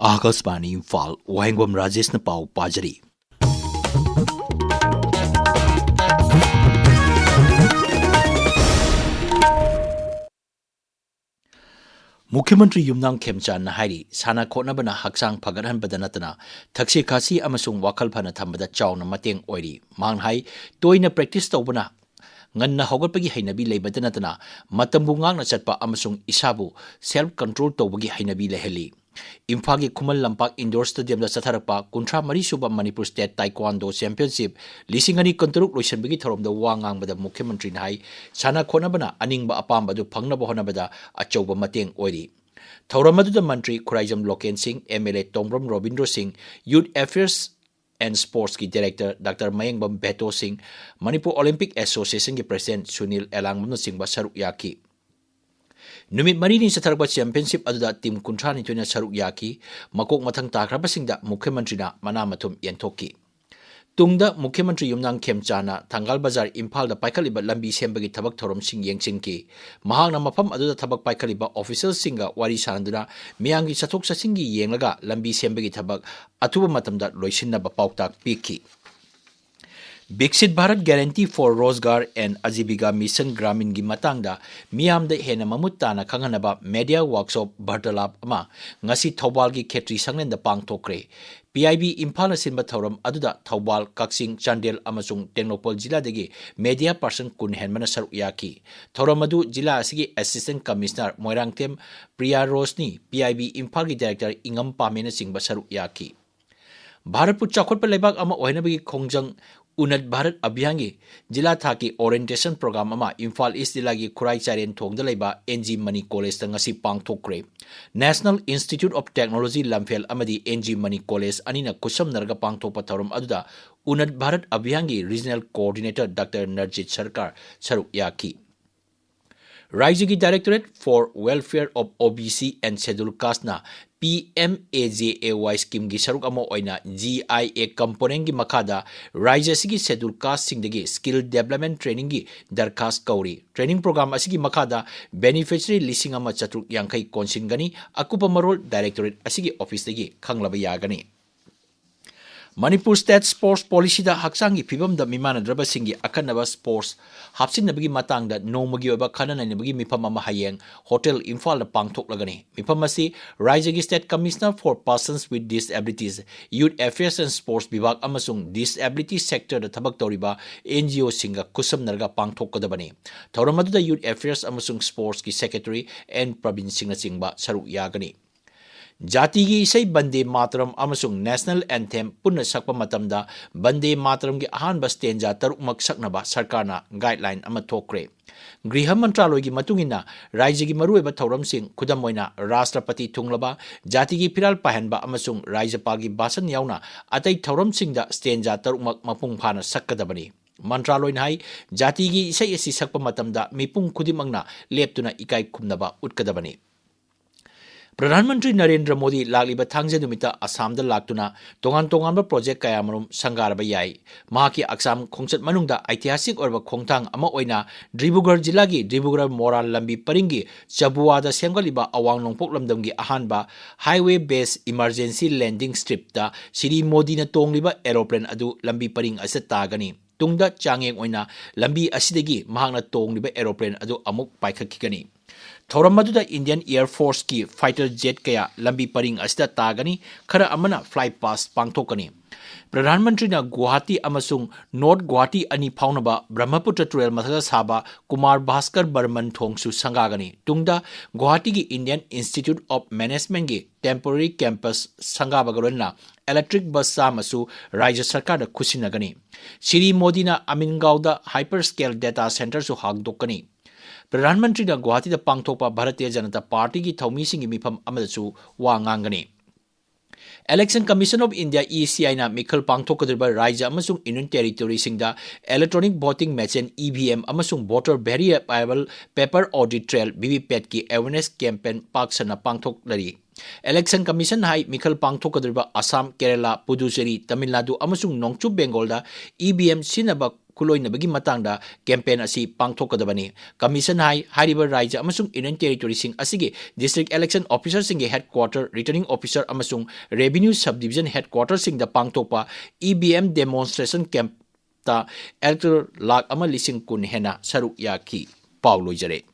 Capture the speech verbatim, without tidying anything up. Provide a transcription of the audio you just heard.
ꯑꯥꯀꯥꯁꯕꯥꯅꯤ ꯏꯝꯐꯥꯜ, ꯋꯥꯍꯦꯡꯕꯝ ꯔꯥꯖꯦꯁꯅ ꯄꯥꯎ ꯄꯥꯖꯔꯤ꯫ ꯃꯨꯈ꯭ꯌ ꯃꯟꯇ꯭ꯔꯤ ꯌꯨꯝꯅꯥꯝ ꯈꯦꯝꯆꯥꯟꯅ ꯍꯥꯏꯔꯤ, ꯁꯥꯟꯅ ꯈꯣꯠꯅꯕꯅ ꯍꯛꯆꯥꯡ ꯐꯒꯠꯍꯟꯕꯗ ꯅꯠꯇꯅ ꯊꯛꯁꯤ ꯈꯥꯁꯤ ꯑꯃꯁꯨꯡ ꯋꯥꯈꯜ ꯐꯅ ꯊꯝꯕꯗ ꯆꯥꯎꯅ ꯃꯇꯦꯡ ꯑꯣꯏꯔꯤ꯫ ꯃꯍꯥꯛꯅ ꯍꯥꯏ, ꯇꯣꯏꯅ practice ꯇꯧꯕꯅ ꯉꯟꯅ ꯍꯧꯒꯠꯄꯒꯤ ꯍꯩꯅꯕꯤ ꯂꯩꯕꯇ ꯅꯠꯇꯅ ꯃꯇꯝꯕꯨ ꯉꯥꯛꯅ ꯆꯠꯄ ꯑꯃꯁꯨꯡ ꯏꯁꯥꯕꯨ self control ꯇꯧꯕꯒꯤ ꯍꯩꯅꯕꯤ ꯂꯩꯍꯜꯂꯤ꯫ ꯏꯝꯐꯥꯜꯒꯤ ꯈꯨꯃꯟ ꯂꯝꯄꯥꯛ indoor stadiumꯗ ꯆꯠꯊꯔꯛꯄ ꯀꯨꯟꯊ꯭ꯔꯥ ꯃꯔꯤ ꯁꯨꯕ ꯃꯅꯤꯄꯨꯔ State Taekwondo Championship ꯂꯤꯁꯤꯡ ꯑꯅꯤ ꯀꯨꯟꯇꯔꯨꯛ ꯂꯣꯏꯁꯤꯟꯕꯒꯤ ꯊꯧꯔꯝꯗ ꯋꯥ ꯉꯥꯡꯕꯗ ꯃꯨꯈ꯭ꯌ ꯃꯟꯇ꯭ꯔꯤꯅ ꯍꯥꯏ, ꯁꯥꯟꯅ ꯈꯣꯠꯅꯕꯅ ꯑꯅꯤꯡꯕ ꯑꯄꯥꯝꯕ ꯑꯗꯨ ꯐꯪꯅꯕ ꯍꯣꯠꯅꯕꯗ ꯑꯆꯧꯕ ꯃꯇꯦꯡ ꯑꯣꯏꯔꯤ꯫ ꯊꯧꯔꯝ ꯑꯗꯨꯗ ꯃꯟꯇ꯭ꯔꯤ Khuraijam Loken Singh, MLA Tongbram Robindro Singh, Youth Affairs and Sportsꯀꯤ Director doctor Mayengbam Beto Singh, Manipur Olympic Associationꯒꯤ President Sunil ꯑꯦꯂꯥꯡꯕꯝꯅꯆꯤꯡꯕ ꯁꯔꯨꯛ ꯌꯥꯈꯤ꯫ ꯅꯨꯃꯤꯠ ꯃꯔꯤꯅꯤ ꯆꯠꯊꯔꯛꯄ championship ꯑꯗꯨꯗ team ꯀꯨꯟꯊ꯭ꯔꯥ ꯅꯤꯊꯣꯏꯅ ꯁꯔꯨꯛ ꯌꯥꯈꯤ꯫ ꯃꯀꯣꯛ ꯃꯊꯪ ꯇꯥꯈ꯭ꯔꯕꯁꯤꯡꯗ ꯃꯨꯈ꯭ꯌ ꯃꯟꯇ꯭ꯔꯤꯅ ꯃꯅꯥ ꯃꯊꯨꯝ ꯌꯦꯟꯊꯣꯛꯈꯤ꯫ ꯇꯨꯡꯗ ꯃꯨꯈ꯭ꯌ ꯃꯟꯇ꯭ꯔꯤ ꯌꯨꯝꯅꯥꯝ ꯈꯦꯝꯆꯥꯟꯅ ꯊꯪꯒꯥꯜ ꯕꯖꯥꯔ ꯏꯝꯐꯥꯜꯗ ꯄꯥꯏꯈꯠꯂꯤꯕ ꯂꯝꯕꯤ ꯁꯦꯝꯕꯒꯤ ꯊꯕꯛ ꯊꯧꯔꯝꯁꯤꯡ ꯌꯦꯡꯁꯤꯟꯈꯤ꯫ ꯃꯍꯥꯛꯅ ꯃꯐꯝ ꯑꯗꯨꯗ ꯊꯕꯛ ꯄꯥꯏꯈꯠꯂꯤꯕ officialꯁꯤꯡꯒ ꯋꯥꯔꯤ ꯁꯥꯅꯗꯨꯅ ꯃꯤꯌꯥꯝꯒꯤ ꯆꯠꯊꯣꯛ ꯆꯠꯁꯤꯟꯒꯤ ꯌꯦꯡꯂꯒ ꯂꯝꯕꯤ ꯁꯦꯝꯕꯒꯤ ꯊꯕꯛ ꯑꯊꯨꯕ ꯃꯇꯝꯗ ꯂꯣꯏꯁꯤꯟꯅꯕ ꯄꯥꯎꯇꯥꯛ ꯄꯤꯈꯤ꯫ Viksit Bharat Guarantee for Rozgar and Ajeebika Mission Graminꯒꯤ ꯃꯇꯥꯡꯗ ꯃꯤꯌꯥꯝꯗ ꯍꯦꯟꯅ ꯃꯃꯨꯠ ꯇꯥꯅ ꯈꯪꯍꯟꯅꯕ media workshop ꯕꯔꯇꯂꯥꯞ ꯑꯃ ꯉꯁꯤ ꯊꯧꯕꯥꯜꯒꯤ ꯈꯦꯇ꯭ꯔꯤ ꯁꯪꯂꯦꯟꯗ ꯄꯥꯡꯊꯣꯛꯈ꯭ꯔꯦ꯫ PIB ꯏꯝꯐꯥꯜꯅ ꯁꯤꯟꯕ ꯊꯧꯔꯝ ꯑꯗꯨꯗ ꯊꯧꯕꯥꯜ, ꯀꯛꯆꯤꯡ, ꯆꯥꯟꯗꯦꯜ ꯑꯃꯁꯨꯡ ꯇꯦꯡꯅꯧꯄꯜ ꯖꯤꯂꯥꯗꯒꯤ media person ꯀꯨꯟ ꯍꯦꯟꯕꯅ ꯁꯔꯨꯛ ꯌꯥꯈꯤ꯫ ꯊꯧꯔꯝ ꯑꯗꯨ ꯖꯤꯂꯥ ꯑꯁꯤꯒꯤ Assistant Commissioner Moirangthem Priya Roshni, PIB ꯏꯝꯐꯥꯜꯒꯤ Director ꯏꯉꯝ ꯄꯥꯃꯦꯅꯆꯤꯡꯕ ꯁꯔꯨꯛ ꯌꯥꯈꯤ꯫ ꯚꯥꯔꯠꯄꯨ ꯆꯥꯎꯈꯠꯄ ꯂꯩꯕꯥꯛ ꯑꯃ ꯑꯣꯏꯍꯟꯅꯕꯒꯤ ꯈꯣꯡꯖꯪ ꯎꯟꯅꯠ ꯚꯥꯔꯠ ꯑꯚꯤꯌꯥꯟꯒꯤ ꯖꯤꯂꯥ ꯊꯥꯛꯀꯤ orientation program ꯑꯃ ꯏꯝꯐꯥꯜ ꯏꯁ ꯖꯤꯂꯥꯒꯤ ꯈꯨꯔꯥꯏ ꯆꯥꯏꯔꯦꯟ ꯊꯣꯡꯗ ꯂꯩꯕ NG Mani Collegeꯇ ꯉꯁꯤ ꯄꯥꯡꯊꯣꯛꯈ꯭ꯔꯦ꯫ National Institute of Technology ꯂꯝꯐꯦꯜ ꯑꯃꯗꯤ NG Mani College ꯑꯅꯤꯅ ꯈꯨꯠꯁꯝꯅꯔꯒ ꯄꯥꯡꯊꯣꯛꯄ ꯊꯧꯔꯝ ꯑꯗꯨꯗ ꯎꯟꯅꯠ ꯚꯥꯔꯠ ꯑꯚꯤꯌꯥꯟꯒꯤ Regional Coordinator ꯗꯥꯛꯇꯔ ꯅꯔꯖꯤꯠ ꯁꯔꯀꯥꯔ ꯁꯔꯨꯛ ꯌꯥꯈꯤ꯫ ꯔꯥꯏꯖ꯭ꯌꯒꯤ Directorate for Welfare of O B C and Scheduled Casteꯅ P M A J A Y schemeꯒꯤ ꯁꯔꯨꯛ ꯑꯃ ꯑꯣꯏꯅ G I A componentꯒꯤ ꯃꯈꯥꯗ ꯔꯥꯏꯖ꯭ꯌ ꯑꯁꯤꯒꯤ Scheduled Casteꯁꯤꯡꯗꯒꯤ skill development trainingꯒꯤ ꯗꯔꯈꯥꯁ ꯀꯧꯔꯤ꯫ Training program ꯑꯁꯤꯒꯤ ꯃꯈꯥꯗ beneficiary ꯂꯤꯁꯤꯡ ꯑꯃ ꯆꯥꯇ꯭ꯔꯨꯛ ꯌꯥꯡꯈꯩ ꯀꯣꯟꯁꯤꯟꯒꯅꯤ꯫ ꯑꯀꯨꯞꯄ ꯃꯔꯣꯜ Directorate ꯑꯁꯤꯒꯤ officeꯇꯒꯤ ꯈꯪꯂꯕ ꯌꯥꯒꯅꯤ꯫ ꯃꯅꯤꯄꯨꯔ State Sports Policyꯗ ꯍꯛꯆꯥꯡꯒꯤ ꯐꯤꯕꯝꯗ ꯃꯤꯃꯥꯟꯅꯗ꯭ꯔꯕꯁꯤꯡꯒꯤ ꯑꯈꯟꯅꯕ sports ꯍꯥꯞꯆꯤꯟꯅꯕꯒꯤ ꯃꯇꯥꯡꯗ ꯅꯣꯡꯃꯒꯤ ꯑꯣꯏꯕ ꯈꯟꯅ ꯅꯩꯅꯕꯒꯤ ꯃꯤꯐꯝ ꯑꯃ ꯍꯌꯦꯡ Hotel ꯏꯝꯐꯥꯜꯗ ꯄꯥꯡꯊꯣꯛꯂꯒꯅꯤ꯫ ꯃꯤꯐꯝ ꯑꯁꯤ ꯔꯥꯏꯖ꯭ꯌꯒꯤ State Commissioner for Persons with Disabilities, Youth Affairs and Sports ꯕꯤꯚꯥꯒ ꯑꯃꯁꯨꯡ disability sectorꯗ ꯊꯕꯛ ꯇꯧꯔꯤꯕ N G Oꯁꯤꯡꯒ ꯈꯨꯠꯁꯝꯅꯔꯒ ꯄꯥꯡꯊꯣꯛꯀꯗꯕꯅꯤ꯫ ꯊꯧꯔꯝ ꯑꯗꯨꯗ Youth Affairs ꯑꯃꯁꯨꯡ Sportsꯀꯤ Secretary N ꯄ꯭ꯔꯕꯤꯟ ꯁꯤꯡꯅꯆꯤꯡꯕ ꯁꯔꯨꯛ ꯌꯥꯒꯅꯤ꯫ ꯖꯥꯇꯤꯒꯤ ꯏꯁꯩ ꯕꯟꯗꯦ ꯃꯥꯇꯔꯝ ꯑꯃꯁꯨꯡ National Anthem ꯄꯨꯟꯅ ꯁꯛꯄ ꯃꯇꯝꯗ ꯕꯟꯗꯦ ꯃꯥꯇꯔꯝꯒꯤ ꯑꯍꯥꯟꯕ stanza ꯇꯔꯨꯛꯃꯛ ꯁꯛꯅꯕ ꯁꯔꯀꯥꯔꯅ guideline ꯑꯃ ꯊꯣꯛꯈ꯭ꯔꯦ꯫ ꯒ꯭ꯔꯤꯍ ꯃꯟꯇ꯭ꯔꯥꯂꯣꯏꯒꯤ ꯃꯇꯨꯡ ꯏꯟꯅ, ꯔꯥꯏꯖ꯭ꯌꯒꯤ ꯃꯔꯨꯑꯣꯏꯕ ꯊꯧꯔꯝꯁꯤꯡ, ꯈꯨꯗꯝ ꯑꯣꯏꯅ ꯔꯥꯁꯇ꯭ꯔꯄꯇꯤ ꯊꯨꯡꯂꯕ, ꯖꯥꯇꯤꯒꯤ ꯐꯤꯔꯥꯜ ꯄꯥꯏꯍꯟꯕ ꯑꯃꯁꯨꯡ ꯔꯥꯖ꯭ꯌꯄꯥꯜꯒꯤ ꯚꯥꯁꯟ ꯌꯥꯎꯅ ꯑꯇꯩ ꯊꯧꯔꯝꯁꯤꯡꯗ stanza ꯇꯔꯨꯛꯃꯛ ꯃꯄꯨꯡ ꯐꯥꯅ ꯁꯛꯀꯗꯕꯅꯤ꯫ ꯃꯟꯇ꯭ꯔꯥꯂꯣꯏꯅ ꯍꯥꯏ, ꯖꯥꯇꯤꯒꯤ ꯏꯁꯩ ꯑꯁꯤ ꯁꯛꯄ ꯃꯇꯝꯗ ꯃꯤꯄꯨꯝ ꯈꯨꯗꯤꯡꯃꯛꯅ ꯂꯦꯞꯇꯨꯅ ꯏꯀꯥꯏ ꯈꯨꯝꯅꯕ ꯎꯠꯀꯗꯕꯅꯤ꯫ ꯄ꯭ꯔꯙꯥꯟ ꯃꯟꯇ꯭ꯔꯤ ꯅꯔꯦꯟꯗ꯭ꯔ ꯃꯣꯗꯤ ꯂꯥꯛꯂꯤꯕ ꯊꯥꯡꯖ ꯅꯨꯃꯤꯠꯇ ꯑꯁꯥꯝꯗ ꯂꯥꯛꯇꯨꯅ ꯇꯣꯉꯥꯟ ꯇꯣꯉꯥꯟꯕ project ꯀꯌꯥꯃꯔꯨꯝ ꯁꯪꯒꯥꯔꯕ ꯌꯥꯏ꯫ ꯃꯍꯥꯛꯀꯤ ꯑꯁꯥꯝ ꯈꯣꯡꯆꯠ ꯃꯅꯨꯡꯗ ꯑꯩꯇꯤꯍꯥꯁꯤꯛ ꯑꯣꯏꯔꯕ ꯈꯣꯡꯊꯥꯡ ꯑꯃ ꯑꯣꯏꯅ ꯗꯤꯕ꯭ꯔꯨꯒꯔ ꯖꯤꯂꯥꯒꯤ ꯗꯤꯕ꯭ꯔꯨꯒꯔ ꯃꯣꯔꯥ ꯂꯝꯕꯤ ꯄꯔꯤꯡꯒꯤ ꯆꯕꯨꯋꯥꯗ ꯁꯦꯝꯒꯠꯂꯤꯕ ꯑꯋꯥꯡ ꯅꯣꯡꯄꯣꯛ ꯂꯝꯗꯝꯒꯤ ꯑꯍꯥꯟꯕ highway based emergency landing stripꯇ Shri ꯃꯣꯗꯤꯅ ꯇꯣꯡꯂꯤꯕ aeroplane ꯑꯗꯨ ꯂꯝꯕꯤ ꯄꯔꯤꯡ ꯑꯁꯤꯗ ꯇꯥꯒꯅꯤ꯫ ꯇꯨꯡꯗ ꯆꯥꯡꯌꯦꯡ ꯑꯣꯏꯅ ꯂꯝꯕꯤ ꯑꯁꯤꯗꯒꯤ ꯃꯍꯥꯛꯅ ꯇꯣꯡꯂꯤꯕ aeroplane ꯑꯗꯨ ꯑꯃꯨꯛ ꯄꯥꯏꯈꯠꯈꯤꯒꯅꯤ꯫ ꯊꯧꯔꯝ ꯑꯗꯨꯗ Indian Air Forceꯀꯤ fighter jet ꯀꯌꯥ ꯂꯝꯕꯤ ꯄꯔꯤꯡ ꯑꯁꯤꯗ ꯇꯥꯒꯅꯤ, ꯈꯔ ꯑꯃꯅ fly past ꯄꯥꯡꯊꯣꯛꯀꯅꯤ꯫ ꯄ꯭ꯔꯙꯥꯟ ꯃꯟꯇ꯭ꯔꯤꯅ ꯒꯨꯋꯥꯍꯥꯇꯤ ꯑꯃꯁꯨꯡ North ꯒꯨꯋꯥꯍꯥꯇꯤ ꯑꯅꯤ ꯐꯥꯎꯅꯕ ꯕ꯭ꯔꯍ꯭ꯃꯄꯨꯇ꯭ꯔ ꯇꯨꯔꯦꯜ ꯃꯊꯛꯇ ꯁꯥꯕ ꯀꯨꯃꯥꯔ ꯚꯥꯁꯀꯔ ꯕꯔꯃꯟ ꯊꯣꯡꯁꯨ ꯁꯪꯒꯥꯒꯅꯤ꯫ ꯇꯨꯡꯗ ꯒꯨꯋꯥꯍꯥꯇꯤꯒꯤ Indian Institute of Managementꯀꯤ temporary campus ꯁꯪꯒꯥꯕꯒ ꯂꯣꯏꯅꯅ electric bus ꯆꯥꯝꯃꯁꯨ ꯔꯥꯏꯖ꯭ꯌ ꯁꯔꯀꯥꯔꯗ ꯈꯨꯠꯁꯤꯟꯅꯒꯅꯤ꯫ ꯁ꯭ꯔꯤ ꯃꯣꯗꯤꯅ ꯑꯃꯤꯟꯒꯥꯎꯗ hyperscale data centreꯁꯨ ꯍꯥꯡꯗꯣꯛꯀꯅꯤ꯫ ꯄ꯭ꯔꯙꯥꯟ ꯃꯟꯇ꯭ꯔꯤꯅ ꯒꯨꯋꯥꯍꯥꯇꯤꯗ ꯄꯥꯡꯊꯣꯛꯄ ꯚꯥꯔꯇꯤꯌ ꯖꯅꯇꯥ ꯄꯥꯔꯇꯤꯒꯤ ꯊꯧꯃꯤꯁꯤꯡꯒꯤ ꯃꯤꯐꯝ ꯑꯃꯗꯁꯨ ꯋꯥ ꯉꯥꯡꯒꯅꯤ꯫ Election Commission of India, E C I, ꯅ ꯃꯤꯈꯜ ꯄꯥꯡꯊꯣꯛꯀꯗꯧꯔꯤꯕ ꯔꯥꯖ꯭ꯌ ꯑꯃꯁꯨꯡ Union Territory ꯁꯤꯡꯗ electronic voting machine, E V M, ꯑꯃꯁꯨꯡ voter verifiable paper audit trail, V V P A T, ꯀꯤ awareness campaign ꯄꯥꯛ ꯁꯟꯅ ꯄꯥꯡꯊꯣꯛꯂꯔꯤ꯫ Election Commission ꯍꯥꯏ ꯃꯤꯈꯜ ꯄꯥꯡꯊꯣꯛꯀꯗꯧꯔꯤꯕ ꯑꯁꯥꯝ, ꯀꯦꯔꯂꯥ, ꯄꯨꯗꯨꯆꯦꯔꯤ, ꯇꯥꯃꯤꯜ ꯅꯥꯗꯨ ꯑꯃꯁꯨꯡ ꯅꯣꯡꯆꯨꯞ ꯕꯦꯡꯒꯣꯜꯗ E V M ꯁꯤꯖꯤꯟꯅꯕ ꯈꯨꯠꯂꯣꯏꯅꯕꯒꯤ ꯃꯇꯥꯡꯗ campaign ꯑꯁꯤ ꯄꯥꯡꯊꯣꯛꯀꯗꯕꯅꯤ꯫ Commission ꯍꯥꯏ ꯍꯥꯏꯔꯤꯕ ꯔꯥꯖ꯭ꯌ ꯑꯃꯁꯨꯡ Union Territory ꯁꯤꯡ ꯑꯁꯤꯒꯤ district election officer ꯁꯤꯡꯒꯤ headquarter, returning officer ꯑꯃꯁꯨꯡ revenue subdivision headquarter ꯁꯤꯡꯗ ꯄꯥꯡꯊꯣꯛꯄ E V M demonstration camp ꯇ elector ꯂꯥꯈ ꯑꯃ ꯂꯤꯁꯤꯡ ꯀꯨꯟ ꯍꯦꯟꯅ ꯁꯔꯨꯛ ꯌꯥꯈꯤ꯫ ꯄꯥꯎ ꯂꯣꯏꯖꯔꯦ꯫